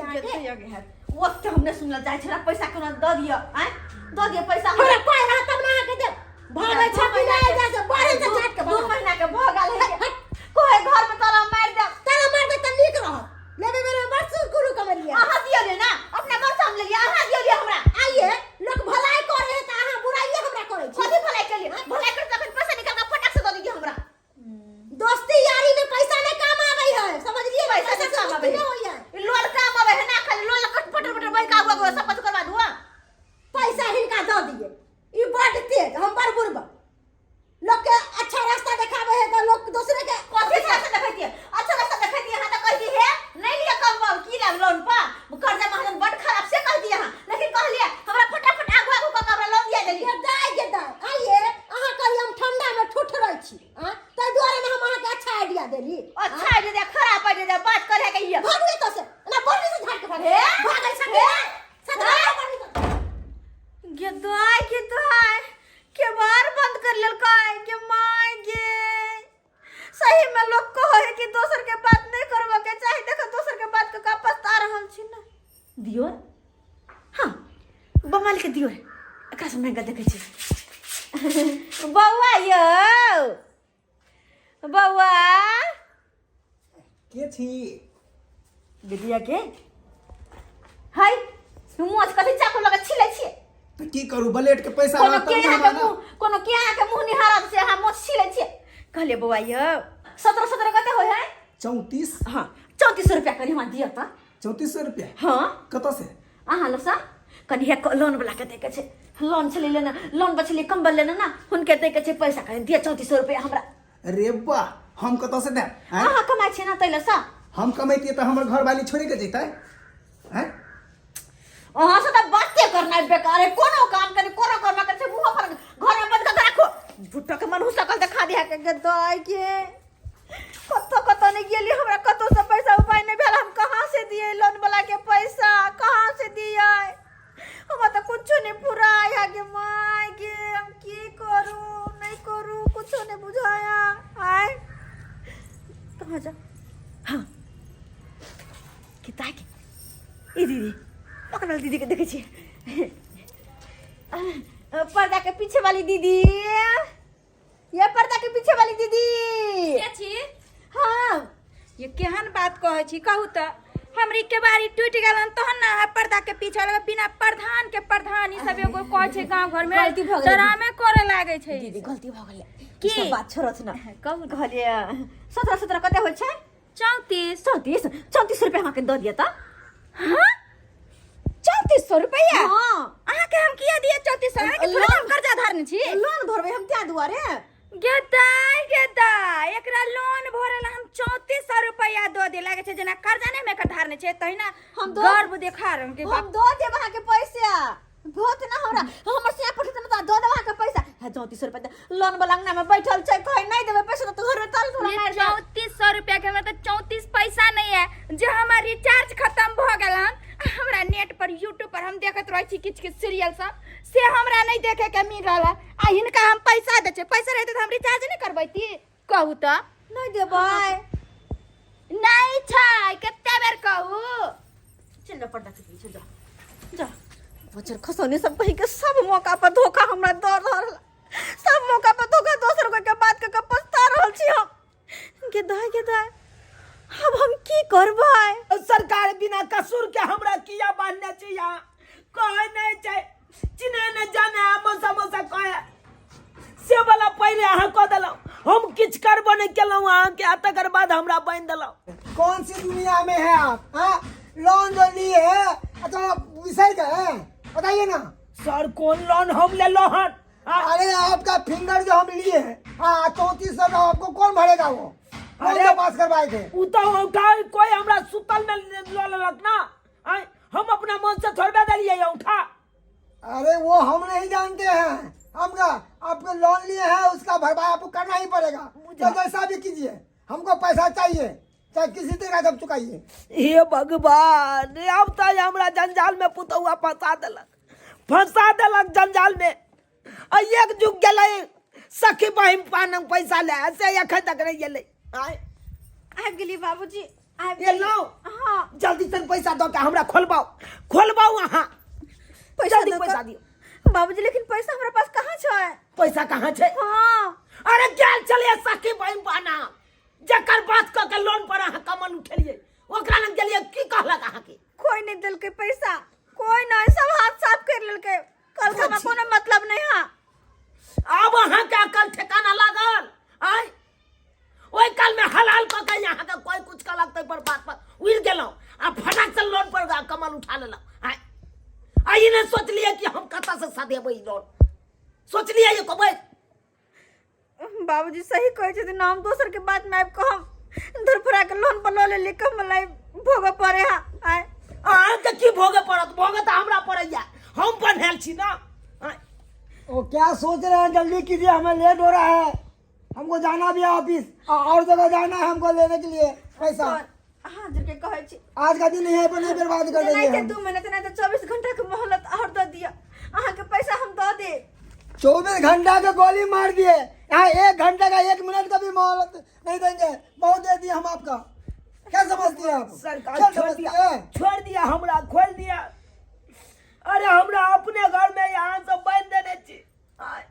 अहाँके ओते हम नहि सुनल जाइ छै पैसा केना दऽ दिअ आँय दऽ दिअ पैसा हमरा पाइ रहत तब ने अहाँके देब भागै छै कि नहि जाइ छै बाहर से झाट के दू महीना के भऽ गेल है कोई घर में ताला मारि देब ताला मार दे तऽ नीक रहत लेबे बेर में बड़ सुरकुरु कमलियै अहाँ दिअ ने ना अपना मन से हम लेलियै अहाँ दिअ लिअ हमरा आइए लोक भलाई करे है तऽ अहाँ बुराइए हमरा करै छी कथी भलाई केलियै भलाई कर तखन पैसा निकाल के फटक से दऽ दिअ हमरा दोस्ती यारी में पैसा नहीं काम आवे है समझलिए पैसा नहीं काम आवे नहीं होई है ई लोन काम आवे है ना खाली लोन कट पटर पटर बैंक आगू आगू सब कुछ करवा दुआ पैसा हिनका दऽ दिए ई बड तेज हम बड़ बुड़बा लोग के अच्छा रास्ता देखावे है तो लोग दूसरे के कथी रास्ता देखैती अच्छा रास्ता देखैती अहाँ तऽ कहती हे नहीं लिया कम बाब की लाभ लोन पर कर्जा महाजन बड खराब से कहती अहाँ लेकिन कहलिए हमरा फटाफट आगू आगू कऽ के हमरा लोन दिया देली ये दाय के दाय आइए अहाँ कहिए हम ठंडा में ठुठ रहै छी आँ ताहि दुआरे ने हम अहाँके अच्छा आइडिया देली अच्छा आइडिया दे खराब आइडिया दे बात करे के ये भागू एतऽ से ना बढ़ी से झाड़ के भागू हे? भागै सके सदा बढ़ी से गे दाय गे दाय के बार बंद कर लेलकै गे माय गे सही में लोग कहे है कि दोसर के बात नहीं करबो के चाही देखो दोसर के बात के का पछता रहल छी ना दियो हाँ बमाल के दियो एकरा से महंगा देखै छी बौआ यौ बौआ के छी दीदिया के हाय मोच कथी चाकू लगा छिलै छियै तऽ की करू ब्लेड के पैसा कोनो रहत के तब ने अहाँके हमरा मुँह कोनो के अहाँके मुँह निहारत से अहाँ मोच छिलै छियै कहलियै बौआ यौ सत्रह सत्रह कते होइ है 34 हाँ 3400 रुपया कनि हमरा दिअ तऽ 3400 रुपया हाँ कतऽ से अहाँ लोग सँ कनि हे लोन वाला के दैके छै लोन छलै लेने लोन पर छलै कम्बल लेने ना हुनके दैके छै पैसा कनि दिअ 3400 रुपया हमरा रे बा हम कतऽ से देब आँय? अहाँ कमाइ छियै ना ताहि लए सँ हम कमैतियै तऽ हमर घरवाली छोड़ि के जैतै आँय? अहाँ से तऽ बाते करनाइ बेकार है कोनो काम करी कोनो काम करै छै मुँह पर घर में बंद कऽ के राखो झूठो के मनहु सकल देखा दिया के के दाइ के कतौ कतौ नहि गेली हमरा कतौ से पैसा उपाय नहि भेल हम कहाँ से दिए लोन वाला के पैसा कहाँ से दिए हमरा तऽ कुछो नहि फुराय है गे माय गे हम की करू नहि करू कुछो नहि बुझाया आय कहाँ जा हाँ किता के ई दीदी पकड़ल दीदी के देखै छियै पर्दा के पीछे वाली दीदी ये पर्दा के पीछे वाली दीदी के छी हाँ ये केहन बात कहै छी कहू तऽ हमरी केबाड़ी टूटि गेलन तहन ने अहाँ पर्दा के पीछे लगे बिना प्रधान के प्रधान ई सब एगो कहै छै गांव घर में गलती भऽ गेलै। डरामे करे लागै छै दीदी गलती भऽ गेलै की? की सब बात छोड़त ना कहू ने। कहलियै 17 17 कते होइ छै 34 34 34 रुपया अहाँके दऽ दिअ तऽ हाँ 3400 रुपया हाँ अहाँके हम किया दिए 3400 अहाँके थोड़े हम कर्जा धरने छी लोन भरबै हम ताहि दुआरे गे दाइ गे दाइ एकरा लोन भरे ला हम 3400 रुपया दऽ दे लागै छै जेना कर्जा नहि हम एकर धारने छै तहिना हम दऽ- गर्व देखा रहल के हम दऽ देब अहाँके पैसा बहुत ना हमरा हमर से पठेतै ना तऽ दऽ देब अहाँके पैसा है 3400 रुपया दे लोन वाला अंगना में बैठल छै कहै नहि देबै पैसा तऽ घर में ताल थोड़ा मारि देब 3400 रुपया के हमरा तऽ 34 पैसा नहीं है जे हमर रिचार्ज खत्म भऽ गेल हन आ हमरा नेट पर यूट्यूब पर हम देखैत रहै छी किछु किछु सीरियल सब से हमरा नहीं देखे के मिल रहल है आ हिनका हम पैसा दै छियै पैसा रहतै तऽ हम रिचार्ज नहि करबैती कहू तऽ नहि देबै नहीं छै कते बेर कहू चल जा पर्दा के पीछे जा जा बच्चर खसौने सब कहीं के सब मौका पर धोखा हमरा दऽ रहल सब मौका पर धोखा दोसर कोई के बात के पछता रहल छी हम गे दाय गे दाय अब हम की करबै सरकार बिना कसूर के हमरा किया बांधने छै यहाँ कहै नहि छै चिन्है नहि जाने आ मौसा मौसा कहे से वाला पहिले अहाँ कऽ देलहुँ हम किछु करबो नहि केलहुँ अहाँके आ तकर बाद हमरा बान्हि देलहुँ कौन सी दुनिया में है आप हाँ? लोन जो लिए है अच्छा विषय का है बताइए ना सर कोन लोन हम लेलहुँ हन हाँ? अरे आपका फिंगर जो हम लिए हैं हाँ 3400 का आपको कौन भरेगा वो कौन अरे- जो पास करवाए थे ओ तऽ औंठा कोई हमरा सुतल में लऽ लेलक ना आँय हम अपना मन से थोड़बे देलियै औंठा अरे वो हम नहीं जानते हैं हम का आपको लोन लिए हैं उसका भरपाई आपको करना ही पड़ेगा तो जैसा भी कीजिए हमको पैसा चाहिए चाहे किसी तरह से आप चुकाइए हे भगवान अब तऽ हमरा जंजाल में पुतौआ फंसा देलक फंसा देलक जंजाल में आ एक जुग गेलै सखी बहिन पान पैसा ले से एखन तक नहि गेलै आँय आबि गेलियै बाबूजी आबि एलहुँ। हाँ। जल्दी से पैसा दऽ के हमरा खोलबाउ, खोलबाउ अहाँ। पैसा जल्दी दऽ कऽ- पैसा दियौ। बाबूजी, लेकिन पैसा हमरा पास कहाँ छै? पैसा कहाँ छै? हाँ। अरे गेल छलियै सखी बहिन बना, जकर बात कऽ के लोन पर अहाँ कमल उठेलियै, ओकरा लग गेलियै, की कहलक अहाँके? कोई नहीं देलकै पैसा, कोई नहीं, सब हाथ साफ कर लेलकै। कल का हमरा कोनो मतलब नहीं है। आब अहाँके अकल ठेकाना लागल? आय ओहि काल में हलाल कऽ के अहाँके कोई कुछ कहलक ताहि पर बात पर उड़ि गेलहुँ आ फटाक से लोन पर कमल उठा लेलहुँ। आय आ ई नहि सोचलियै कि हम कतऽ से सधेबै ई लोन? सोचलियै एको बेर? बाबूजी सही कहै छथिन, हम दोसर के बात में आबि कऽ हम धरफड़ा के लोन पर लऽ लेली, कमल भोगऽ पड़े हा। आय अहाँके की भोगे पड़त? भोगे तऽ हमरा पड़ैया, हम बन्हेल छी ना। आँय, ओ क्या सोच रहे हैं? जल्दी कीजिए, हमें लेट हो रहा है, हमको जाना भी है ऑफिस और जगह जाना है हमको लेने के लिए पैसा। अहाँ जरके कहै छी, आज का दिन यहीं पर नहीं बर्बाद कर देंगे जेनाहिते हम। 2 महीना तेनाहिते 24 घंटा के मोहलत और दऽ दिअ, अहाँके पैसा हम दऽ देब। 24 घंटा के गोली मार दिए, यहाँ 1 घंटा का 1 मिनट का भी मोहलत नहीं देंगे। बहुत दे दिए हम आपका, क्या समझती हैं आप? सरकार क्या छोड़ समझती दिया, हैं? छोड़ दिया, हमरा खोल दिया। अरे हमरा अपने घर में यहाँ सब बांध देने छी। आय,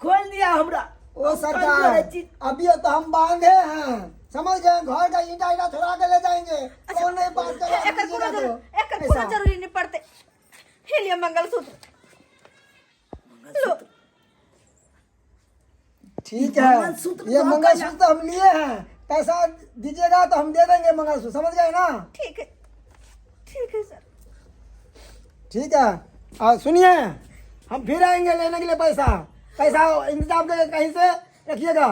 खोल दिया हमरा। ओ हम सरकार कमजोर छी। अभी तो हम बांधे हैं, समझ गए? घर का ईंटा ईंटा छोड़ा के ले जाएंगे। कौन नहीं बात कर एकर कोनो जरूरी, एकर कोनो जरूरी नहीं पड़ते। हे लिअ मंगलसूत्र, लो। ठीक है, मंगलसूत्र ये तो मंगलसूत्र हम लिए हैं, पैसा दीजिएगा तो हम दे देंगे मंगलसूत्र, समझ गए ना? ठीक है, ठीक है सर। ठीक है, और सुनिए, हम फिर आएंगे लेने के लिए पैसा। पैसा इंतजाम करके कहीं से रखिएगा,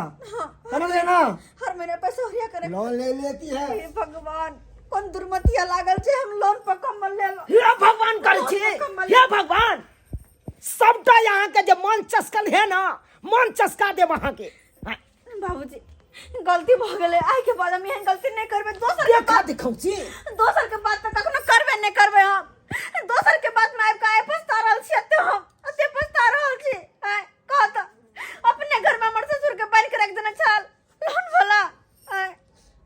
समझ गए ना? हर महीना पैसा ओरिया करे। लोन ले लेती है। हे भगवान, कोन दुर्मतिया लागल छै, हम लोन पर कम्बल लेलहुँ। हे भगवान करै छी, कम्बल। हे भगवान, सबटा अहाँके जे मन चस्कल है ना, मन चस्का देब अहाँके। हाँ, बाबूजी, गलती भऽ गेलै, आइ के बाद हम एहन गलती नहि करबै। दोसर के देखा बात देखौ छी, दोसर के बात पे कखनो करबे नहि करबै हम। दोसर के बात में आबि कऽ आइ पछता रहल छी, एते हम एते पछता रहल छी। आइ कह तऽ अपने घर में हमर ससुर के बान्हि के राखि देने छल लोन वाला। आइ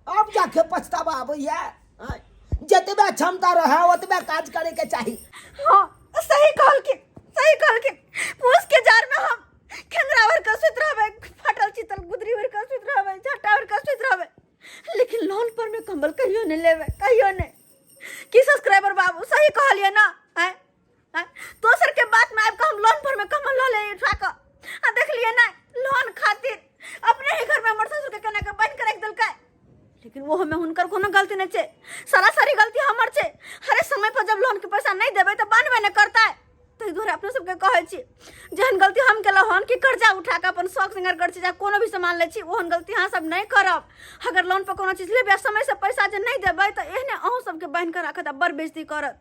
अब जाके पछतावा आबैया। आँय, जतबे क्षमता रहे ओतबे काज करे के चाही। हाँ, सही कहलखिन, सही कहलखिन। पूस के जार में हम खेंगरा भर के सुति रहबै, फटल चितल गुदरी भर के सुति रहबै, झट्टा भर के सुति रहबै, लेकिन लोन पर में कंबल कहियो नहीं लेबै, कहियो नहीं। की सब्सक्राइबर बाबू, सही कहलियै ना? आँय आँय, दोसर के बात में आबि कऽ हम लोन पर में कंबल लऽ लेलियै उठा कऽ, आ देखलियै ना लोन खातिर अपने ही घर में हमर ससुर के केना के बान्हि के राखि देलकै। लेकिन ओहो में हुनकर कोनो गलती नहीं छै, सरासरी गलती हमर छै। हरे समय पर जब लोन के पैसा नहीं देबै तऽ बान्हबे नहि करतै। ताहि दुआरे अपना सबके कहै छी, जेहन गलती हम केलहुँ हन कि कर्जा उठा कऽ अपन शौक श्रृंगार करै छी या कोनो भी सामान लै छी, ओहन गलती अहाँ सब नहि करब। अगर लोन पर कोनो चीज लेबै आ समय से पैसा जे नहि देबै तऽ एहने अहूँ सबके बान्हि कऽ राखत आ बड़ बेइज्जती करत।